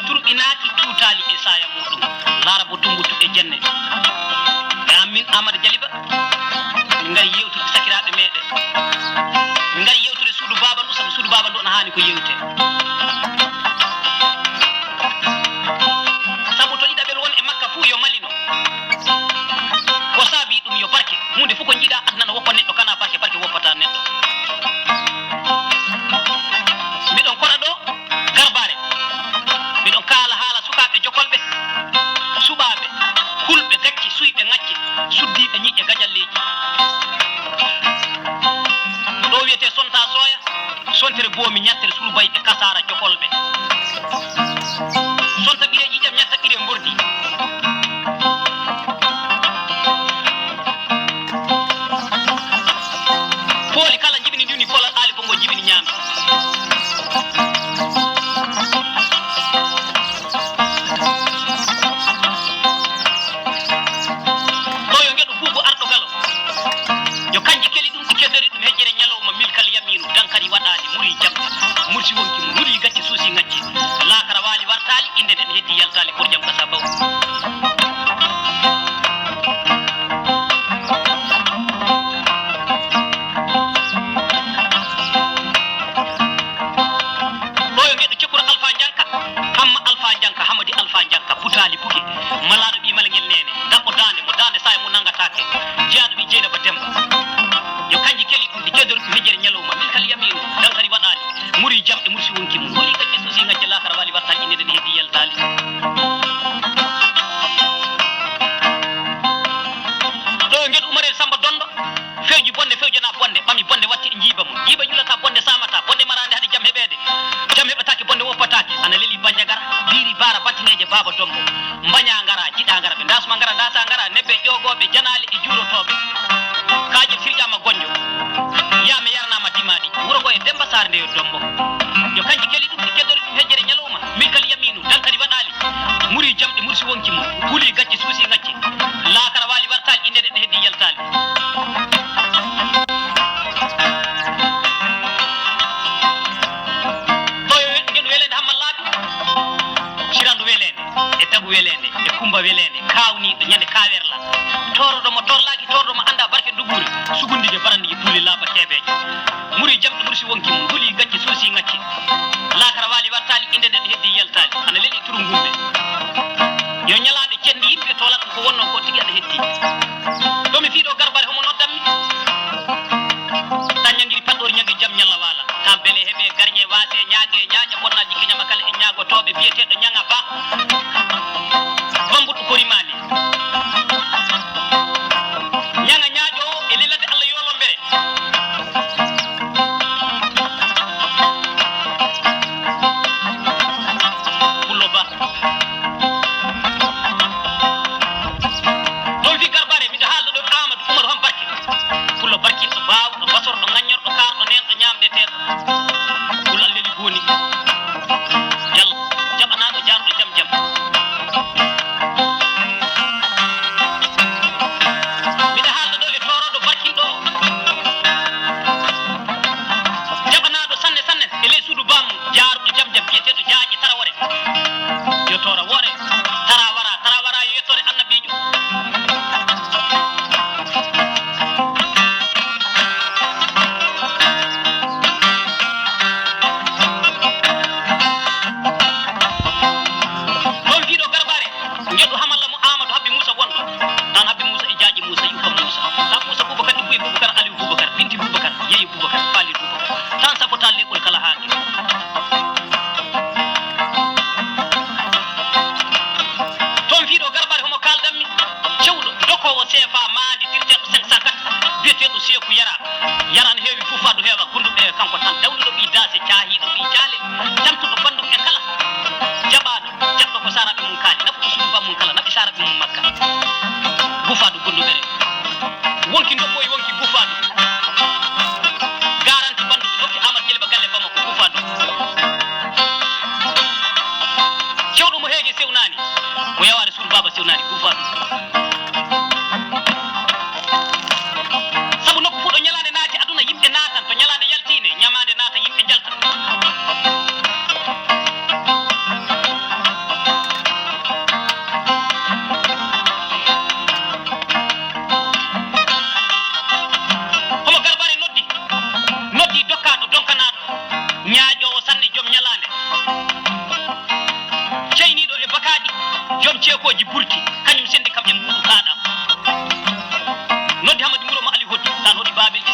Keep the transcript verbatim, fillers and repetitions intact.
turɓinaaki tuutaali e saaya muuɗum. Laara bo tummbutu e jenne. E am min Aamadu Jaliba, min ngari yeewtude sakiraaɓe meeɗen. Min ngari yeewtude suudu baaba ndu, sabu suudu baaba ndu ina haani ko yeewtee. Sabu to ɗiɗaɓel won e Makka fuu yo malino. Ko saabii ɗum yo barke. Huunde fof ko njiiɗaa aduna no woppa neɗɗo, kanaa barke, barke woppataa neɗɗo. Miɗon koɗa ɗo Garbaare. Miɗon kaala haala sukaaɓe jokolɓe, suɓaaɓe, hulɓe gacce, suyɓe ŋacce, suddiiɓe ñiiƴe gajalleeji. Ɗo wiyetee Sonta Sooya. Sontere boomi, ñattere surbayɓe, kasaara jokolɓe. Sonta ɓireeji ƴiƴam, ñatta ɓire mbordi. Pooli kala njibini ndiwni polal, aali bongo jibini ñaamdi. Ɗo yo ngeɗu buubu arɗo galo. Yo kanji keli ɗum, ɗi keddori ɗum hejjere ñalawma, milkal yamiinu, dankari waɗaali, muri jamɗe, mursi wonki mum, huli gacce, suusi ŋacce. Laakara waali wartaali, innde nden heddi yaltaali, pour jam kasa baw. Ɗo yo ngeɗu cekkuru Alfa Njanka, Hamma Alfa Njanka, Hamadi Alfa Njanka, Butaali Buge, malaaɗo ɓii Malngel Neene, daɓɓo daande mo, daande saaya mo nanngataake, jeyaaɗo ɓii Jeynaba Demba. Yo kanji keli ɗum, ɗi keddori ɗum hejjere ñalawma, milkal yamiinu, dankari waɗaali, muri jamɗe, mursi wonki mum, huli gacce, suusi ŋacce, laakara waali wartaali, innde nden heddi yaltaali. Ɗo yo ngeɗu Umar El Samba Donɗo. Fewji bonde, fewjanaa bonde, ɓami bonde, watti e jiiba mum. Jiiba ƴuulataa bonde, saamataa bonde, maraande hade jam heɓeede. Jam heɓataake, bonde woppataake. Ana leli Banjagara, Biiri Baara, Batineeje, Baaba Dombo. Mbañaa ngara, jiɗaa ngara, ɓe ndaasuma ngara, ndaasaa ngara, nebbe ƴoogooɓe, janaale e juurotooɓe. Kaajel sirƴaama gonjo. Yaame yaranaama dimaaɗi. Wuro ngo e Demba Saar nde yo Dombo. Yo kanji keli ɗum, ɗi keddori ɗum hejjere ñalawma. Milkal yamiinu, dankari waɗaali. Muri jamɗe, mursi wonki mum. Huli gacce, suusi ŋacce. Laakara waali wartaali, innde nden heddi yaltaali. Ɗo yo we-, ngeɗu Weleende Hamma Laaɓi, Sirandu Weleende, e Tagu Weleende, e Kumba Weleende, kaawniiɗo ñande kaawerla. Tooroɗo mo torlaaki, tooroɗo mo anndaa barke nduɓɓuure, sugundije, barandije, duule laaɓa keebeeje. Muri jamɗe, mursi wonki mum, huli gacce, suusi ŋacce. Laakara waali wartaali, innde nden heddi yaltaali, ana leli turu ngumbe. Yo ñalaaɗe cenɗi yimɓe toolat ko wonnoo ko tigi ana hetti. To mi fii ɗo Garbare homo noddammi. Tan ñangiri paɗɗoori ñange jam ñalla waala. Tan bele heɓe garñe waase ñaage ñaaƴa bonnaaji keñama kala e ñaagotooɓe biyeteeɗo Ñaŋa Ba. Bambuɗo ko rimaali. Ñaŋa ñaaƴoowo e lilade Allah yoolombere. Pullo Ba. Ɗon fii Garbare, miɗo haalda ɗon Aamadu Umaru Hambarke. Pullo barkinɗo, baawɗo, basorɗo, ŋaññorɗo, kaarɗo, neenɗo, ñaamdeteeɗo. Pullo Alleli Booni. Yalla, jaɓanaaɗo, jaarɗo jam jam. Miɗo haalda ɗo e toorooɗo barkinɗo. Jaɓanaaɗo sanne sanne e ley suudu baamu, jaarɗo jam jam biyeteeɗo Jaaƴe Tarawore. Yo toora woore, tara wara, tara wara yo yettoore Annabiijo. Ɗon fii ɗo Garbare, ngeɗu Hamalla mo Aamadu Habbi Muusa wonɗo. Tan Habbi Muusa e Jaaƴi Muusa, Yuka Muusa. Tan Muusa Buubakar, Ibbu e Buubakar, Aliw Buubakar, Binti Buubakar, Yeeyi Buubakar, Faalil Buubakar. Tan safotaa leeɓol kala haa nge. Toon fii ɗo Garbare homo kaaldanmi, cewɗo, dokoowo seefaa maandi dirteeɗo cinq cent quatre, biyeteeɗo Seeku Yara. Yara ne heewi Buufaadu, heewa Gundumɓe, kanko tan dawnuɗo ɓii Daase, caahiiɗo ɓii Caale, tamtuɗo banndum e kala. Jaɓaaɗo, jaɓɗo ko saaraaɓe mum kaali, nafuɗo suudu bammum kala, nafi saaraaɓe mum Makka. Buufaadu Gundumɓe. Wonki ndokkoy, wonki Buufaadu. Garanti banndum hokki Aamadu Jaliba galle Bamako, Buufaadu. Cewɗo mo heege sewnaani, mo yawaare suudu baaba sewnaani, Buufaadu. Sabu nokku fuu ɗo ñalaande naati aduna, yimɓe naatan, to ñalaande yaltiinde, ñamaande naata, yimɓe njalta. Joom ceekooji burti, kañum sendi kam e mbuuɗu kaaɗa. Noddi Hamadi Wuro mo Ali Hoddi, tan hoɗi Baabel e